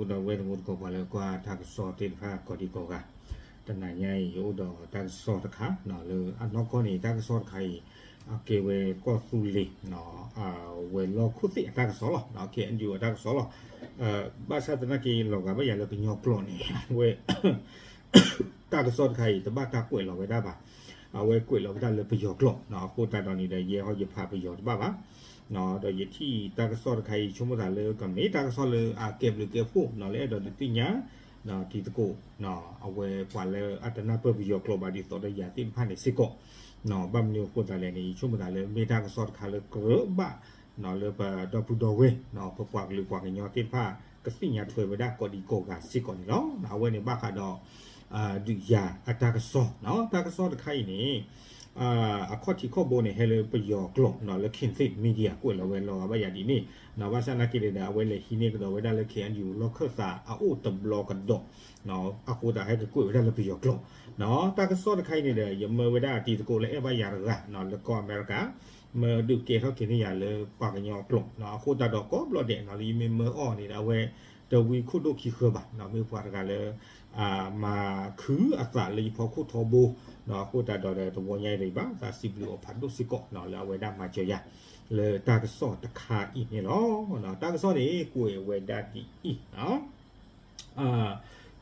ဒီပုၢ်ဝဲၢ်တံၤသကိး ပှၤလၢကွၢ်တၢ်ကစီၣ်သ့ၣ်တဖၣ်ကိးဒံကိးဂၤ, တနၤညါအံၤ ယအိၣ်ဒီးတၢ်ကစီၣ်တခါလၢအနီၢ်ကီၢ်န့ၣ် တၢ်ကစီၣ်တခါအံၤ အကဲဝဲကီၢ်သူလ့ၤ အဝဲၤလီၢ်ခိၣ်သ့ၣ်အတၢ်ကစီၣ်လီၤ, KNU အတၢ်ကစီၣ်လီၤ. ဘၣ်ဆၣ်သနာ်က့ လီၤဂာ်ဘၣ်ယၤလၢကညီကျိာ်န့ၣ် အဝဲ တၢ်ကစီၣ်တခါအံၤ တဘၣ်တၢ်ကွဲးလီၤဝဲဒၣ်ဘၣ်. အဝဲကွဲးလီၤဝဲဒၣ်လၢပယီၤကျိာ်, အဃိသတးဒီးန့ၣ်ဒီး ယဲဟီယဖးပယီၤတဘၣ်ဘၣ်. ဒီးယထံၣ်တၢ်ကစီၣ်တခါအံၤ ယဆိကမိၣ်သးလၢကမ့ၢ်တၢ်ကစီၣ်လၢအကဲဘျုးကဲဖှိၣ် လၢအဲၣ်ဒိးဒုးသ့ၣ်ညါ တံၤသကိး အဝဲပှၤလၢအတနၢ်ပၢၢ်ပယီၤကျိာ်ဘၣ်ဒ်သိးဒီးယၤသ့ၣ်တဖၣ်န့ၣ်စ့ၢ်ကီး. ဘၣ်မနုၤအဃိသတးလဲၣ်န့ၣ် ယဆိကမိၣ်သးလၢမ့ၢ်တၢ်ကစီၣ်တခါလၢကရၢဘၣ် လၢပဒီပုၢ်ဒီဝဲၢ် ပပှၤကလုာ်ပှၤကညီသ့ၣ်တဖၣ် ကသ့ၣ်ညါထွဲဝဲဒၣ်ကိးဒံကိးဂၤစ့ၢ်ကီးန့ၣ်လီၤ. အဝဲန့ၣ်ဘၣ်ဃးဒီး ဒုးယၤအတၢ်ကစီၣ်, တၢ်ကစီၣ်တခါအံၤန့ၣ် အခီၣ်ထံးခီၣ်ဘိန့ၣ် ဟဲလၢပယီၤကျိာ်လၢ Kachin Media ကွဲးလီၤဝဲလီၤဂာ်ဘၣ်ယၤဒ်န့ၣ်, ဘၣ်ဆၣ်သနာ်က့ဒီး အဝဲလဲၤဟံးန့ၢ်ကဒီးဝဲဒၣ်လၢ KNU လီၢ်ခၢၣ်သးအအိၣ်တဘျီကဒီး, အဃိသတးဟဲကကွဲးဝဲဒၣ်လၢပယီၤကျိာ်. တၢ်ကစီၣ်တခါအံၤန့ၣ်ဒီး ယမၢဝဲဒၣ်တံၤသကိးလၢအဲၣ်ဘၣ်ယၤတဂၤ လၢကီၢ်အမဲရကၤ မၢဒုးကဲထီၣ်က့ၤန့ၢ်ယၤလၢပှၤကညီအကျိာ်, အဃိသတးဒီးကိးဘျီဒဲးလၢယမ့ၢ်မၢအီၤန့ၣ်ဒီး အဝဲတဝံခိၣ်ဒိၣ်ခံဃၢၤဘၣ်, မ့ၢ်ပှၤတဂၤလၢ မၤခုအသးလၢယဖီခိၣ်ထီဘိ, အဃိသတးဒီးတဝီညါအံၤဒီး ယဘၣ်သးစံးဘျုးအီၤဖးဒိၣ်စ့ၢ်ကီး လၢအဝဲဒၣ်မၤစၢၤယၤ လၢတၢ်ကစီၣ်တခါအံၤန့ၣ်လီၤ. တၢ်ကစီၣ်န့ၣ် ကွဲးဝဲဒၣ်ဒ်အံၤ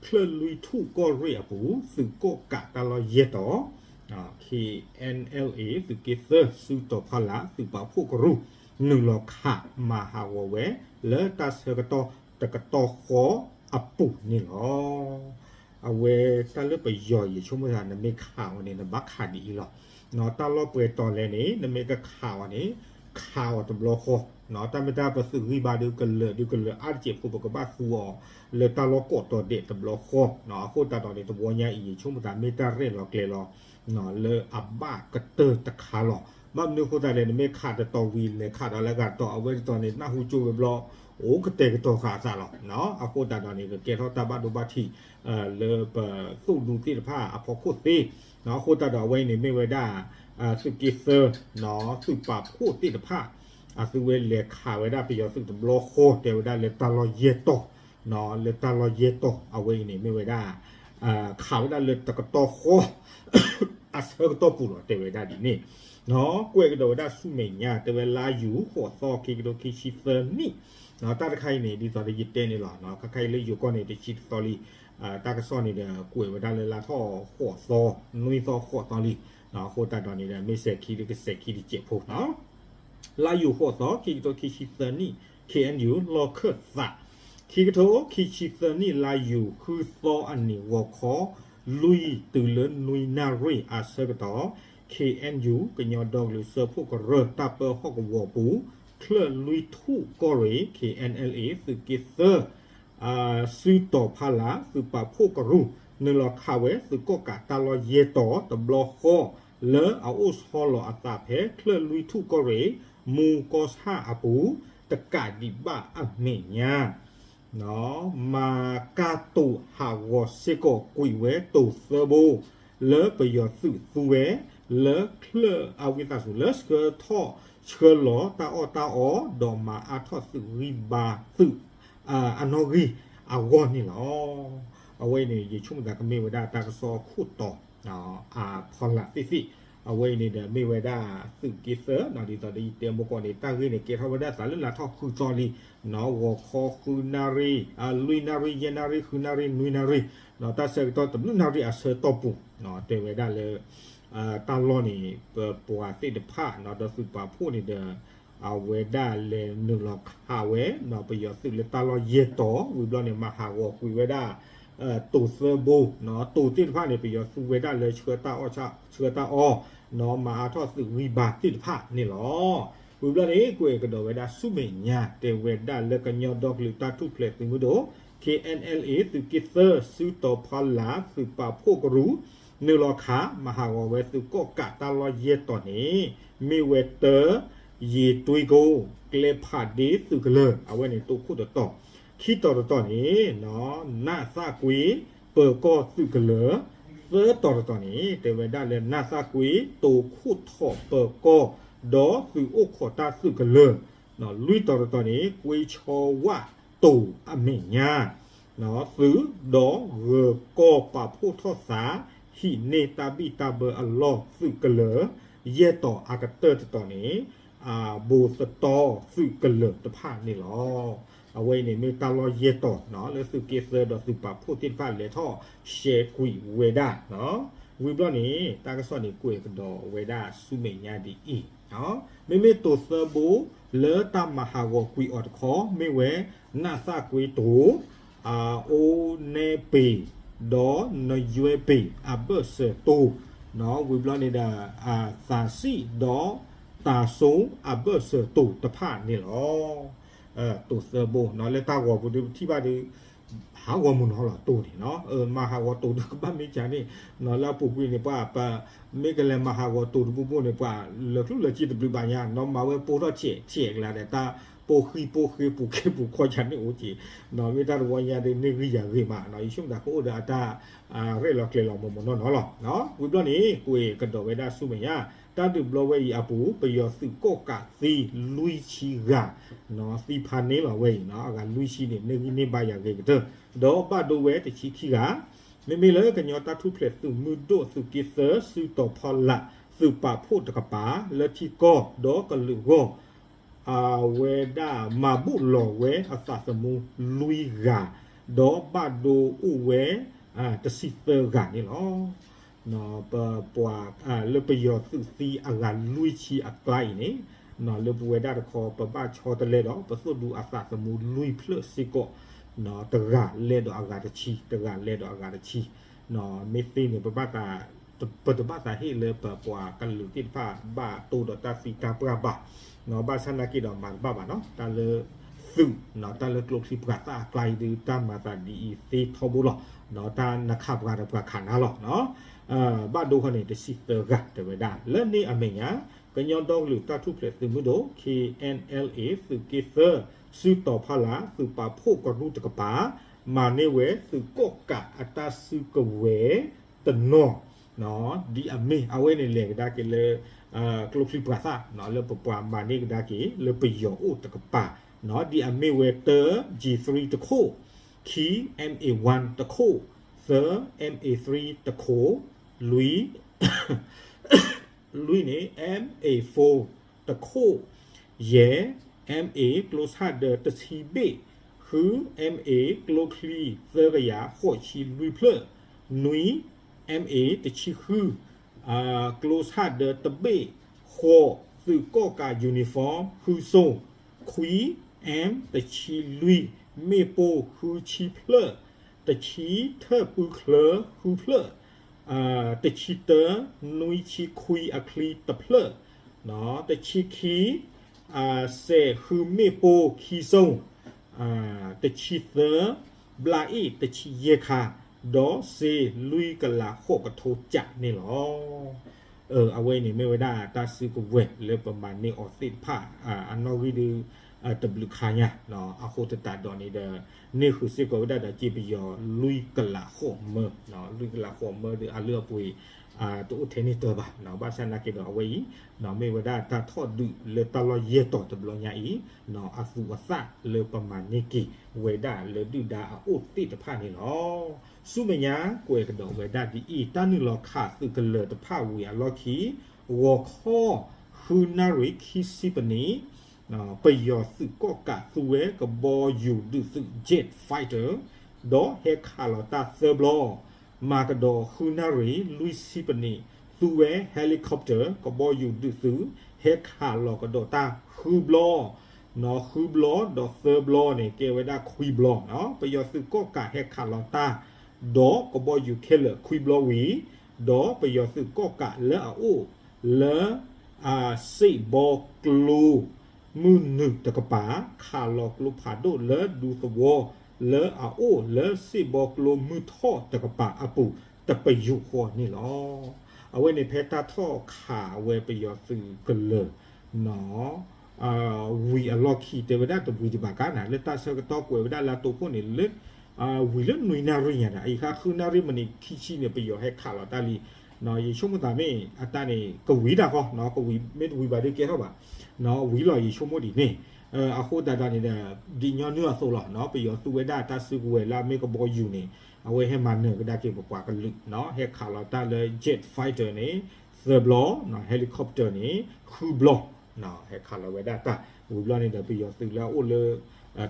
ချၢၣ်လွံၢ်ထူၣ်ကီၢ်ရ့ၣ်အပူၤ သုးကီၣ်ကးတၢ်လီၢ်ယဲၢ်တီၤ, KNLA သုးက့သၢ စုတီၤဖီလာ် သုးပာ်ဖှိၣ်ကရူၢ် နုာ်လီၤခးမၤဟးဂီၤဝဲ လၢတၢ်ဆၢကတီၢ်တကတီၢ်ဃီအပူၤန့ၣ်လီၤ. အဝဲတၢ်လၢပယီၤ ယဆိကမိၣ်သး နမ့ၢ်ခးအီၤန့ၣ် နဘၣ်ခးဒ်အံၤလီၤ. တၢ်လီၢ်ပှဲၤတီၤလဲၣ်န့ၣ် နမ့ၢ်ကခးအီၤန့ၣ် ခးအီၤတဘျီဃီ, တၢ်မ့ၢ်တၢ်ပသုးဂံၢ်ဘါဒုးကလၢာ်ဒုးကလၢာ်အါတစဲးဖိ ပကဘၣ်သူအီၤ လၢတၢ်လီၢ်ကိးတီၤဒဲးတဘျီဃီ, အဃိသတးဒီးန့ၣ် တဝီညါအံၤ ယဆိကမိၣ်သးမ့ၢ်တၢ်ရဲၣ်လီၤကျဲၤလီၤ လၢအဘၣ်ကတၢၢ်တခါလီၤ. ဘၣ်မနုၤအဃိသတးလဲၣ် နမ့ၢ်ခးတတီၤဝံၤ လဲၤခးဒီးလၢအဂၤတတီၤ အဝဲတတီၤန့ၣ် နၢ်ဟူကၠိဝဲဘျီ အိၣ်ကတဲာ်ကတီၤဃာ်အသးလီၤ. အဃိသတးဒီးန့ၣ် ကကဲထီၣ်တၢ်ဘၣ်ဒိဘၣ်ထံး လၢပသိၣ်ဒူသ့ၣ်တဖၣ်အဖီခိၣ်သ့, အဃိသတးဒီးအဝဲအံၤန့ၣ်မ့ၢ်ဝဲဒၣ် သုးက့သၢ သုးပာ်ဖှိၣ်သ့ၣ်တဖၣ် အသုဝဲလဲၤခးဝဲဒၣ်ပယီၤသုးတဘျီဃီ တဲဝဲဒၣ်လၢတၢ်လီၢ်ယဲၢ်တီၤ, လၢတၢ်လီၢ်ယဲၢ်တီၤ အဝဲအံၤန့ၣ်မ့ၢ်ဝဲဒၣ် ခးဝဲဒၣ်လၢတကတီၢ်ဃီ အဆၢကတီၢ်ပူၤလီၤ တဲဝဲဒၣ်ဒ်န့ၣ်, ကွဲးကဒီးဝဲဒၣ်ဆူမဲာ်ညါ တဲဝဲလါယူၤဃိးသီ ခံကထိခံဆံသၢနံၣ်, တၢ်တခါအံၤန့ၣ် ဒ်သိးဒီးယတဲန့ၣ်လီၤ ခါခါအံၤလၢယိၤကီၢ်န့ၣ် တဆံတသီလံ, တၢ်ကစီၣ်န့ၣ်ဒီး ကွဲးဝဲဒၣ်လၢလါထီၣ်ဃိးသီ နွံသီဃိးသီလံ, အဃိသတးဒီးန့ၣ်ဒီး မ့ၢ်စဲးခံဒုးကစဲးခံတစဲးဖိ လါယူၤဃိးသီ ခံကထိခံဆံသၢနံၣ် KNU လီၢ်ခၢၣ်သး, ခံကထိခံဆံသၢနံၣ် လါယူၤဃုသီအနံၤ ဂီၤခီ လွံၢ်တုၤလၢနွံနၣ်ရံၣ်အဆၢကတီၢ် KNU ကညီဒီကလုာ်စၢဖှိၣ်ကရၢ တၢ်ပၢဟီၣ်ကဝီၤပူၤ ချၢၣ်လွံၢ်ထူၣ်ကီၢ်ရ့ၣ် KNLA သုးက့သၢ စုတီၤဖီလာ် သုးပာ်ဖှိၣ်ကရူၢ် နုာ်လီၤခးဝဲသုးကီၣ်ကးတၢ်လီၢ်ယဲၢ်တီၤတဘျီဃီ လၢအအိၣ်ဆီလီၤအသးဖဲ ချၢၣ်လွံၢ်ထူၣ်ကီၢ်ရ့ၣ် မူကီၢ်ဆၣ်အပူၤ တကးဒံးဘၣ်အမဲာ်ညါ မၤကၢ်တိာ်ဟးဂီၤစ့ၢ်ကီးကွံာ်ဝဲတိၤသၢဘိ လၢပယီၤသုးသူဝဲ လၢချၢၣ်အဝံသးစူၤ လၢဆှၢထီၣ်ဆှၢလီၤတၢ်အီၣ်တၢ်အီ ဒီးမၤအါထီၣ်သုးဂံၢ်ဘါသုး အနီၣ်ဂံၢ်အဂီၢ်န့ၣ်လီၤ. အဝဲအံၤန့ၣ် ယဆိကမိၣ်သးကမ့ၢ်ဝဲဒၣ်တၢ်ကစီၣ်ခိၣ်တီ အဖီလာ်သ့ၣ်သ့ၣ်, အဝဲအံၤန့ၣ်ဒီးမ့ၢ်ဝဲဒၣ်သုးက့သၢ ဒ်သိးဒီးယတဲမိၢ်ကီၢ်န့ၣ် တၢ်ဂ့ၢ်န့ၣ် ကဲထီၣ်ဝဲဒၣ်သးလၢလါထီၣ်ဃုသီလံ, ဂီၤခီဃုနၣ်ရံၣ် လွံၢ်နၣ်ရံၣ် ယဲၢ်နၣ်ရံၣ် ဃုနၣ်ရံၣ် နွံနၣ်ရံၣ်, တၢ်ဆၢကတီၢ်တဘျုးနၣ်ရံၣ်အဆၢကတီၢ်ပူၤ တဲဝဲဒၣ်လၢ တၢ်လီၢ်န့ၣ် ပပှၤသ့ၣ်တဖၣ် ဒီးသုးပာ်ဖှိၣ်န့ၣ်ဒီး အဝဲဒၣ်လဲၤနုာ်လီၤခးဝဲ ပယီၤသုးလၢတၢ်လီၢ်ယဲၢ်တီၤ ဝံၤဘျီန့ၣ် မၤဟးဂီၤကွံာ်ဝဲဒၣ် တိၤသၢဘိ, တိၤသ့ၣ်တဖၣ်န့ၣ် ပယီၤသူဝဲဒၣ်လၢဆှၢတၢ်အီၣ်ဆှၢတၢ်အီ မၤအါထီၣ်သုးဂံၢ်ဘါသ့ၣ်တဖၣ်န့ၣ်လီၤ. ဝံၤဘျီန့ၣ် ကွဲးကဒီးဝဲဒၣ်ဆူမဲာ်ညါ တဲဝဲဒၣ်လၢကညီဒီကလုာ်တၢ်ထူၣ်ဖျဲးသုးမုၢ်ဒိၣ် KNLA သုးက့သၢ စုတီၤဖီလာ် သုးပာ်ဖှိၣ်ကရူၢ် နုာ်လီၤခး မၤဟးဂီၤဝဲသုးကီၣ်ကးတၢ်လီၢ်ယဲၢ်တီၤန့ၣ် မ့ၢ်ဝဲတၢ ယံၤတွံကိ ကျဲဖးဒ့သုးကလၢၤ အဝဲန့ၣ်တိၤခိၣ်တတီၤ, ခံတီၤတတီၤန့ၣ် နးသးကွံ ပၢၤကီၢ်သုးကလၢၤ, သၢတီၤတတီၤန့ၣ် တဲဝဲဒၣ်လၢနးသးကွံ တိၤခိၣ်ထီၣ်ပၢၤကီၢ် ဒီးသုးအိၣ်ခိးတၢ်သုးကလၢၤ, လွံၢ်တီၤတတီၤန့ၣ် ကွ့ဆီဝၣ်တိၤအမဲာ်ညါ သုးဒီးဂၢၤကီၢ်ပာ်ဖှိၣ်ထီၣ်သး ဟံးန့ၢ်တၢ်ဘံၣ်တၢ်ဘၢအလီၢ် သုးကလၢၤယဲၢ်တီၤအကတၢၢ်တတီၤန့ၣ် ဘိးသတီသုးကလၢၤတဖၣ်န့ၣ်လီၤ. အဝဲအံၤန့ၣ်မ့ၢ်တၢ်လီၢ်ယဲၢ်တီၤ လၢသုးက့သၢဒီးသုးပာ်ဖှိၣ်သ့ၣ်တဖၣ်လဲၤထီၣ်ရှဲကွံာ်ဝဲဒၣ် ဝံၤဘျီန့ၣ် တၢ်ကစီၣ်န့ၣ်ကွဲးကဒီးဝဲဒၣ်ဆူမဲာ်ညါဒ်အံၤ, မ့မ့ၢ်တိၤသၢဘိ လၢတၢ်မၤဟးဂီၤကွံာ်အီၤတခီ မ့ၢ်ဝဲ နးသၣ်ကွ့တိၤ, အိနဲပ့ၤ ဒီးနယွဲပ့ၤအဘၢၣ်စၢၤတိၤ, ဝံၤဘျီန့ၣ်ဒီး သးစံၣ်ဒီး တၤစိအဘၢၣ်စၢၤတိၤတဖၣ်န့ၣ်လီၤ. တိၤသၢဘိ လၢတၢ်ဂီၤပူၤဒုးပထံၣ်ဘၣ်ဒုး ဟးဂီၤမုၢ်နီၤလီၤတိၤန့ၣ်, မၤဟးဂီၤတိၤဒုးကဘၣ်မ့ၢ်ကန့ၣ် လၢအပူၤကွံာ်န့ၣ် ပှၤ မ့ၢ်ကလဲၤမၤဟးဂီၤတိၤတဘိဘိန့ၣ် ပှၤလၢာ်ကျိၣ်လၢာ်စ့တဘျုးဘၣ်ညါ နီၢ်မၤဝဲပိၢ်ထီၣ်ဆဲးဆဲးကလၤဒီး တၢ်ပိၢ်ဃံပိၢ်ဃ့ပူၤခ့ပူၤခီၣ်ယၤန့ၣ်အိၣ်က့ၤ, မ့ၢ်တၢ်တဝီညါဒ်န့ၣ်ဂံၢ်ယၤဂ့ၤမး ယဆိကမိၣ်တၢ်ကအိၣ်ဒီးအတၢ် ရဲၣ်လီၤကျဲၤလီၤမုၢ်မုၢ်နီၢ်နီၢ်လီၤ. ဝံၤဘျီန့ၣ် ကွဲးကဒီးဝဲဒၣ်ဆူမဲာ်ညါ တၢ်ဒုးဘျီဝဲအံၤအပူၤ ပယီၤသုးကီၣ်ကးသံလွံၢ်ဆံဂၤ သံဖးန့ၢ်လီၤဝဲအံၤ အဂၤလွံၢ်ဆံန့ၣ် န့ၢ်ဂံၢ်န့ၢ်ဘါယၤဂ့ၤကတၢၢ် ဒီးဘၣ်ဒိဝဲတဆံခံဂၤ မ့မ့ၢ်လၢကညီတၢ်ထူၣ်ဖျဲးသုးမုၢ်ဒိၣ်သုးက့သၢ စုတီၤဖီလာ် သုးပာ်ဖှိၣ်တကပၤ လၢထံကီၢ်ဒီးကလုာ်အဂီၢ် အဝဲဒၣ်မၤဘူၣ်လီၤဝဲအသးသမူလွံၢ်ဂၤ ဒီးဘၣ်ဒိအိၣ်ဝဲ တဆံသၢဂၤန့ၣ်လီၤ. ပပှၤလၢပယီၤသုးသံအဂၤလွံၢ်ဆံအကျါအံၤန့ၣ် လၢပဝဲဒၣ်တခီ ပဘၣ်ဆီတလဲဒီး ပသိၣ်ဒူအသးသမူလွံၢ်ဖျၢၣ်စ့ၢ်ကီး တဂၤလဲၤဒီးအဂၤတဆံ တဂၤလဲၤဒီးအဂၤတဆံ မ့ၢ်သ့န့ၣ် ပဘၣ်သး ပတဘၣ်သးဟ့ၣ်လၢပပှၤကလုာ်သ့ၣ်တဖၣ်ဘၣ်တိၢ်ဒီးတၢ်သံတၢ်ပှၢ်ဘၣ်, ဘၣ်ဆၣ်နာ်က့ဒီးမၤတဘၣ်ဘၣ်နီၤ တၢ်လၢသုး တၢ်လၢကျိချံပှၤသၣ်အကျါအံၤဒုး တၢ်မၤသးဒ်အံၤသ့ထီဘိလီၤ. တၢ်နခးပှၤဒီးပှၤခးနၤလီၤ. ဘၣ်ဒိခီန့ၣ် တဆံသၢဂၤတဲဝဲဒၣ် လၢန့ၣ်အမဲာ်ညါ ကညီဒီကလုာ်တၢ်ထူၣ်ဖျဲးသုးမုၢ်ဒိၣ် KNLA သုးက့သၢ စုတီၤဖီလာ် သုးပာ်ဖှိၣ်ကရူၢ်တကပၤ မၤန့ၢ်ဝဲသုးကီၣ်ကးအတၢ်စုကဝဲၤတနီၤ ဒ်အမ့ၢ် အဝဲန့ၣ်လဲၤကဒါက့ၤလၢ ကျိချံပှၤသၣ် လၢပပှၤမၤန့ၢ်ကဒါက့ၤ လၢပယီၤအိၣ်တကပၤ ဒ်အမ့ၢ်ဝဲတၢ G three တခိၣ်, ခံ M A one တခိၣ်, သၢ M A three တခိၣ်, လွံၢ် လွံၢ်န့ၣ် M A four တခိၣ်, ယဲၢ် M A ကျိဆၣ်ဒၢတဆံဘ့ၣ်, ဃု M A ကျိချံသၢကယၤဃိးဆံလွံၢ်ဖျၢၣ်, နွံ M A တဆံဃု, ကျိဆၣ်ဒၢတဘ့ၣ်, ဃိး သုးကီၣ်ကး uniform ဃုစိၤ, ခွံ M တဆံလွံၢ် မ့ၣ်ပိၢ်ဃုဆံဖျၢၣ်, တဆံ ထၢၣ်ပူချၢဃုဖျၢၣ်, တဆံတၢ နွံဆံခွံအချံတဖျၢၣ်, တဆံခံ စဲးဃုမ့ၣ်ပိၢ်ခံစိၤ, တဆံသၢ ဘျါအ့ၣ်တဆံယဲၢ်ခါ, ဒီးစ့လွံၢ်ကလးဃိးကထိကၠးန့ၣ်လီၤ. အဝဲန့ၣ်မ့ၢ်ဝဲဒၣ်တၢ်စုကဝဲၤလၢပမၤန့ၢ်အီၤသ့ၣ်တဖၣ် အနီၣ်ဂံၢ်ဒုး တဘျုးခါညါ, အဃိသတးဒီးန့ၣ်ဒီး န့ၢ်ဃုာ်စ့ၢ်ကီးဝဲဒၣ်ဒီးစ့ပယီၤလွံၢ်ကလးဃိးမၢ, လွံၢ်ကလးဃိးမၢဒီးအလုၢ်အပှ့ၤ တအိၣ်ထဲန့ၣ်တၢ်ဘၣ်, ဘၣ်ဆၣ်နာ်က့ဒီးအဝဲအံၤ မ့ၢ်ဝဲဒၣ်တၢ်ထီၣ်ဒုးလၢတၢ်လီၢ်ယဲၢ်တီၤတဘျီညါအံၤ အသူးအသၣ်လၢပမၤန့ၢ်က့ၤဝဲဒၣ်လၢဒုၣ်ဒါအအိၣ်သ့ၣ်တဖၣ်န့ၣ်လီၤ. ဆူမဲာ်ညါကွဲးကဒီးဝဲဒၣ်ဒ်အံၤ, တၢ်နုာ်လီၤခးသုးကလၢၤတဖၣ်ဝံၤအလီၢ်ခံ ဂီၤခီ ဃုနၣ်ရံၣ်ခံဆံပနံး ပယီၤသုးကီၣ်ကးသူဝဲကဘီယူၤဒုးသုး Jet Fighter ဒီးဟဲခးလီၤတၢ်သၢဘျီ, မၤကဒီးဃုနၣ်ရံၣ်လွံၢ်ဆံပနံး သူဝဲ helicopter ကဘီယူၤဒုးသုး ဟဲခးလီၤကဒီးတၢ်ဃုဘျီ, ဃုဘျီဒီးသၢဘျီန့ၣ် ကဲဝဲဒၣ်ခွံဘျီ, ပယီၤသုးကီၣ်ကးဟဲခးလီၤတၢ် ဒီးကဘီယူၤခဲလၢာ်ခွံဘျီဝံၤ, ဒီးပယီၤသုးကီၣ်ကးလၢအအိၣ်လၢ စ့ၣ်ဘီကျိ မုၢ်နုာ်တကပၤ ခးလီၤကျိဖးဒိၣ်လၢဒူသဝီ လၢအအိၣ်လၢစ့ၣ်ဘီကျိမုၢ်ထီၣ်တကပၤအပူၤ တပယူာ်ဃီန့ၣ်လီၤ. အဝဲန့ၣ်ဖဲတၢ်ထီၣ်ခးဝဲပယီၤသုးကလၢၤ ဝံၤအလီၢ်ခံ တဲဝဲဒၣ်တဝံၤဒံးဘၣ်ကါနၤ လၢတၢ်ဆၢကတီၢ်ကွဲးဝဲဒၣ်လၢတိခိၣ်န့ၣ် လၢ ဝံၤလၢနွံနၣ်ရံၣ်ညါဒီး အံၤဃါဃုနၣ်ရံၣ်မံးနံးခံဆံန့ၣ် ပယီၤဟဲခးလီၤတၢ်လံ, ယဆိကမိၣ်သးမ့ၢ်အတၢ်န့ၣ် ကဝံၤတၢ်ဃီ ကဝံၤမ့ၢ်တဝံၤဘၣ်ဒုးကဲထီၣ်ဘၣ်, ဝံၤလီၤယဆိကမိၣ်ဒ်န့ၣ် အဃိသတးဒီးန့ၣ်ဒီး ဒ်ညီနုၢ်အသိးလီၤ, ပယီၤသူဝဲဒၣ်တၢ်စုကဝဲၤလၢအမ့ၢ်ကဘီယူၤန့ၣ် အဝဲဟဲမၤနၢၤကဒါက့ၤပပှၤကလုာ်, ဟဲခးလီၤတၢ်လၢ jet fighter န့ၣ် သၢဘျီ, helicopter န့ၣ် ဃုဘျီ, ဟဲခးလီၤဝဲဒၣ်တၢ်ဝံၤဘျီန့ၣ်ဒီး ပယီၤသုးလၢအအိၣ်လၢ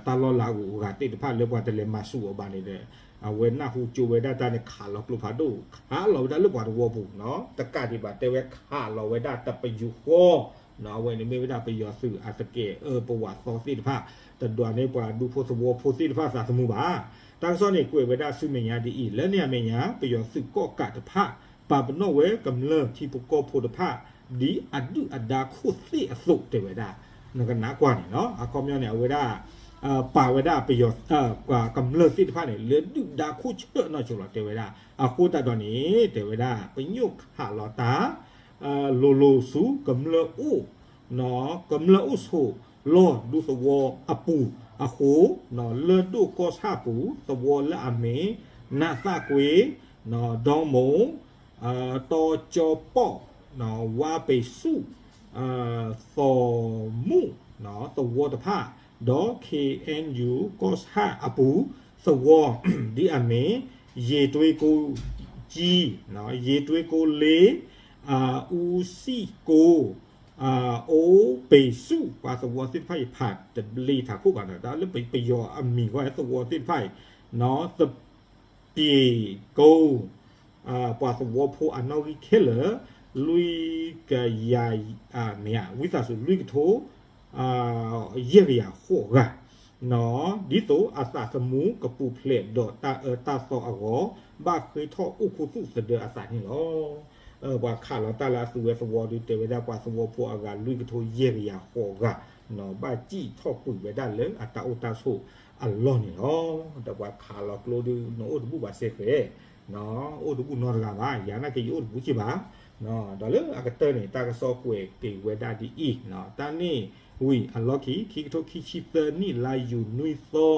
တၢ်လီၢ်လၤအဂုၤအဂၤသ့ၣ်တဖၣ်လၢပှၤတလဲၤမၤဆူၣ်အီၤဘၣ်န့ၣ်ဒီး အဝဲနၢ်ဟူကၠိဝဲဒၣ်တၢ်န့ၣ် ခးလီၤကျိဖးဒိၣ် ခးလီၤဝဲဒၣ်လၢပှၤသဝီပူၤ, တကးဒံးဘၣ်တဲဝဲခးလီၤဝဲဒၣ်တပယူာ်ဃီ, အဝဲန့ၣ်မ့ၢ်ဝဲဒၣ်ပယီၤသုးအသကဲးအၢပဝးသီသ့ၣ်တဖၣ်, တဒွးန့ၢ်ပှၤဒူဖိသဝီဖိသ့ၣ်တဖၣ်သးသမူဘၣ်. တၢ်ကစီၣ်န့ၣ်ကွဲးဝဲဒၣ်ဆူမဲာ်ညါဒ်အံၤ, လၢန့ၣ်အမဲာ်ညါ ပယီၤသုးကီၣ်ကးတဖၣ် ပာ်ပနီၣ်ဝဲကမျၢၢ်ထံဖိကီၢ်ဖိတဖၣ် ဒ်အဒုၣ်အဒါခိၣ်သ့ၣ်အသိးတဲဝဲဒၣ်, နကနၣ်ကွၢ်န့ၣ်လီၤ. အခီပညီန့ၣ် အဝဲဒၣ် ပာ်ဝဲဒၣ်ပယီၤ ကမျၢၢ်သ့ၣ်တဖၣ်န့ၣ် လၢဒုၣ်ဒါခိၣ်ဆၢၣ်နီၢ်ဆိးလီၤတဲဝဲဒၣ်, အဃိသတးဒီးန့ၣ် တဲဝဲဒၣ် ပညိၣ်ခးလီၤတၢ် လိၤလိၤဆူကမျၢၢ်အိၣ် ကမျၢၢ်အိၣ်ဆိးလီၢ်ဒူသဝီအပူၤအဃိ, လၢၢ်ဒိၣ်ကီၢ်ဆၣ်ပူၤ သဝီလၢအမ့ၢ် နၢ်သၣ်ကွ့, ဒီမိၢ်, တီကၠီပီၣ်, ဝါပ့ၤဆူၣ်, သီၣ်မူၣ်, သဝီတဖၣ်, ဒီး ခ့ၣ်အဲၣ်ယူၣ် ကီၢ်ဆၣ်အပူၤ သဝီ ဒ်အမ့ၢ် ယ့ၢ်တွ့ကိကၠံ, ယ့ၢ်တွ့ကိလ့, အူစံၣ်ကိ, အိပ့ၤဆူၣ် ပှၤသဝီသ့ၣ်တဖၣ်အံၤ ဖးတဘျ့ထးခိၣ်ဘၣ်ဒီး တၢ်လၢပယီၤအမံၤဃီသဝီသ့ၣ်တဖၣ်အံၤ, သပ့ၤကိ ပှၤသဝီဖိအနီၣ်ဂံၢ်ခဲလၢာ် လွံၢ်ကယၤ, မ့ၢ်ဧါ, ဝံသးစူၤ လွံၢ်ကထိ ယဲၢ်ကယၤဃိးဂၤ, ဒ်သိးအသးသမူကပူၤဖျဲးဒီးတၢ်အၢတၢ်သီအဂီၢ် ဘၣ်ဃ့ထီၣ်အိၣ်ခူသူၣ်သဒၢအသးန့ၣ်လီၤ. ပှၤခးလီၤတၢ်လၢအသုးဝဲသဝီဒုးတဲဝဲဒၣ် ပှၤသဝီဖိအဂၤလွံၢ်ကထိယဲၢ်ကယၤဃိးဂၤ ဘၣ်စံၣ်ထီၣ်ကွံာ်ဝဲဒၣ်လၢအတၢ်အိၣ်တၢ်ဆိးအလီၢ်န့ၣ်လီၤ. ဒီးပှၤခးလီၤကျိဒုး နအိၣ်တဘူၣ်ဘၣ်စ့ၢ်ကီး, အိၣ်တဘူၣ်နီတဂၤဘၣ်, ယၤနာ်က့ယအိၣ်တဘူၣ်က့ဘၣ်, ဒီးလၢအကတၢၢ်န့ၣ် တၢ်ကစီၣ်ကွဲးက့ၤဝဲဒၣ်ဒ်အံၤ, တၢ်န့ၣ်ဝံၤအလီၢ်ခံ ခံကထိခံဆံသၢနံၣ် လါယူၤနွံသီ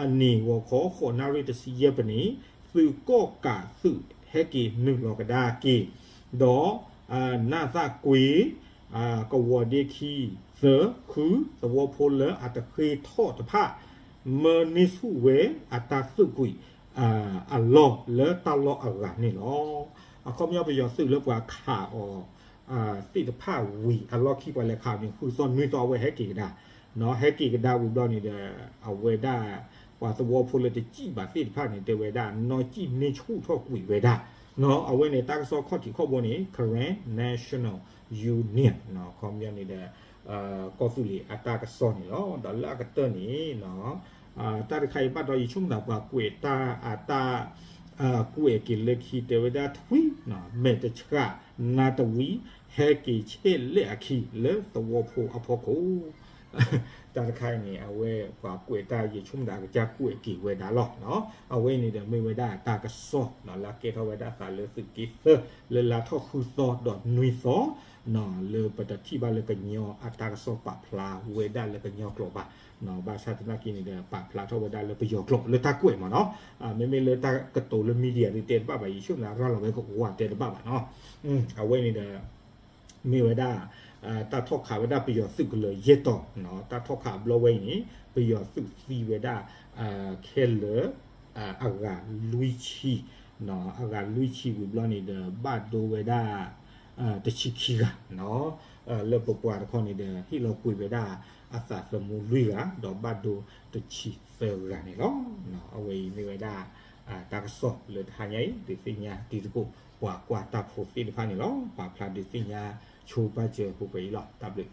အနံၤ ဂီၤခီဃိးနၣ်ရံၣ်တဆံယဲၢ်ပနံး, သုးကီၣ်ကးသုးဟဲက့ၤနုာ်လီၤကဒါက့ၤ, ဒီး နၢ်သၣ်ကွ့ ကဝီၤဒ့ခံ သၢ ဃု သဝီဖိလၢအတဃ့ထီၣ်တဖၣ် မၢန့ၢ်ဆူၣ်ဝဲအတၢ်သုးကွံာ်အလီၢ်လၢတၢ်လီၢ်အဂၤန့ၣ်လီၤ. အခီပညီပယီၤသုးလၢပှၤခးအီၤ သ့ၣ်တဖၣ်ဝံၤအလီၢ်ခံ ပှၤလဲၤခးအီၤန့ၣ် ဃုသီနွံသီအဝဲဟဲက့ၤကဒါ, ဟဲက့ၤကဒါဝံၤဘျီန့ၣ်ဒီး အဝဲဒၣ် ပှၤသဝီဖိလၢတစံၣ်ဘၣ်သ့ၣ်တဖၣ်န့ၣ် တဲဝဲဒၣ် နီၢ်စံၣ်န့ၢ်ဆူၣ်ထီၣ်ကွံာ်ဝဲဒၣ်, အဝဲန့ၣ်တၢ်ကစီၣ်ခီၣ်ထံးခီၣ်ဘိန့ၣ် Karen National Union ခီပညီန့ၣ်ဒီး ကီၢ်သူလ့ၤအတၢ်ကစီၣ်န့ၣ်လီၤ. ဒီးလၢအကတၢၢ်န့ၣ် တၢ်တခါအံၤဘၣ်ဒီးယဆိကမိၣ်သးပှၤကွဲးတၢ်အတၢ် ကွဲးက့ၤလၢခံတဲဝဲဒၣ်ထွံၣ် မဲာ်တဆှး နါတဝံ ဟဲက့ၤဆဲးလဲၣ်အခံလၢသဝီဖိအဖီခိၣ် တၢ်တခါအံၤန့ၣ် အဝဲပှၤကွဲးတၢ်ယဆိကမိၣ်သးအကစၢ်ကွဲးက့ၤဝဲဒၣ်လီၤ. အဝဲအံၤန့ၣ်ဒီးမ့ၢ်ဝဲဒၣ်တၢ်ကစီၣ် လၢအကဲထီၣ်ဝဲဒၣ်သးလၢသုးက့သၢ လၢလါထီၣ်ဃုသီဒီးနွံသီ လၢပတထံၣ်ဘၣ်လၢကညီအတၢ်ကစီၣ်ပာ်ဖျါဝဲဒၣ်လၢကညီကျိာ်ဘၣ်. ဘၣ်ဆၣ်သနာ်က့န့ၣ်ဒီး ပာ်ဖျါထီၣ်ဝဲဒၣ်လၢပယီၤကျိာ်လၢတၢ်ကွဲးမ့ၢ်နီၤ. မ့မ့ၢ်လၢတၢ်ကတိၤလၢ media ဒုးတဲတဘၣ်ဘၣ် ယဆိကမိၣ်သးရၤလီၤဝဲကဝီၤတဲတဘၣ်ဘၣ်နီၤ. အဝဲန့ၣ်ဒီး မ့ၢ်ဝဲဒၣ် တၢ်ထီၣ်ခးဝဲဒၣ်ပယီၤသုးကလၢၤယဲၢ်တီၤ, တၢ်ထီၣ်ခးအဘျီဝဲအံၤန့ၣ် ပယီၤသုးသံဝဲဒၣ် ခဲလၢာ် အဂၤလွံၢ်ဆံ, အဂၤလွံၢ်ဆံဝံၤဘျီန့ၣ်ဒီး ဘၣ်ဒိဝဲဒၣ် တဆံခံဂၤ, လၢပပှၤတခီန့ၣ်ဒီး ဟ့ၣ်လီၤကွံာ်ဝဲဒၣ်အသးသမူလွံၢ်ဂၤ ဒီးဘၣ်ဒိတဆံသၢဂၤန့ၣ်လီၤ. အဝဲအံၤမ့ၢ်ဝဲဒၣ် တၢ်ကစီၣ်လၢတဟါညါအံၤ ဒုးသ့ၣ်ညါတံၤသကိး ပှၤကွၢ်တၢ်ဖိသ့ၣ်တဖၣ်န့ၣ်လီၤ. ပာ်ဖျါဒုးသ့ၣ်ညါဆိပာ်စၢၤပှဲၤပှဲၤအံၤလီၤ. တၢ်ဘျုး